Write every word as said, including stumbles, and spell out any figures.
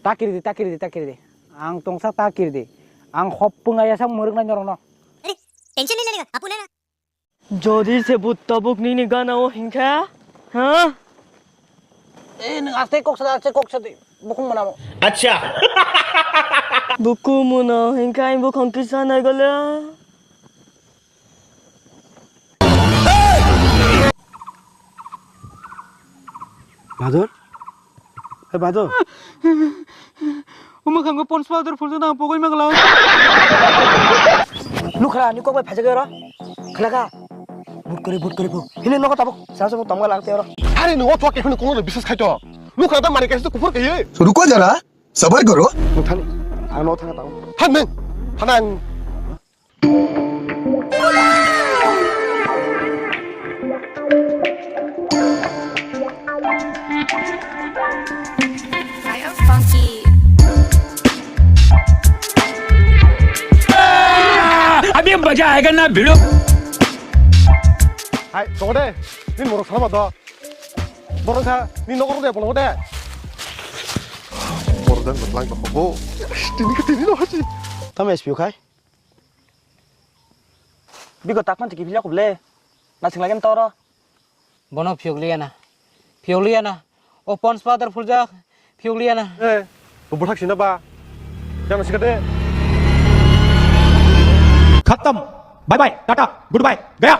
Takirdi, takirdi, takirdi. Ang tongsa takirdi. Ang hop pwnga yasa mwrwknai norokno. Are, tension ni lena, apu lena. Jodi se but tabuk nini gana o hinkha, ha? Eh, nang aste kok sada, aste kok sada. Bukung mana mo? Acha. Bukung mana hinkha, bukung kisa nai gale. Bador? Hey, Bador. Omo khango Pond's powder phulsa na pogoi magla. Nukha, ni kok bai phaijak oro. Khlaka. But kori, but kori phu. Hini nogo tabuk. Sa sa tamga langte oro. Hari nungo thok ekhoni kono biswas khaito. Nukha ta mari kaisa kuphur kaiye. Ruko jara, sabar karo. Thani. Ang no thanga tao. Than nang. Thanang. अभी मजा आएगा ना भिड़ो। Hai, tong de. Ni morok salama do. Borok sa, ni nokor de, bolong de. Borok dan lang ko. Tini ke tini lo hasi. Tamo S P O khai? Bigo takman tiki philya kuble. Na sing lagin toro. Bono phiyok liya na. Phiyok liya na. O Pond's powder phuljak. Phiyok liya na. Eh, bo buthak sina ba. Jana sikade. खत्म। Bye bye, tata, good bye, गया।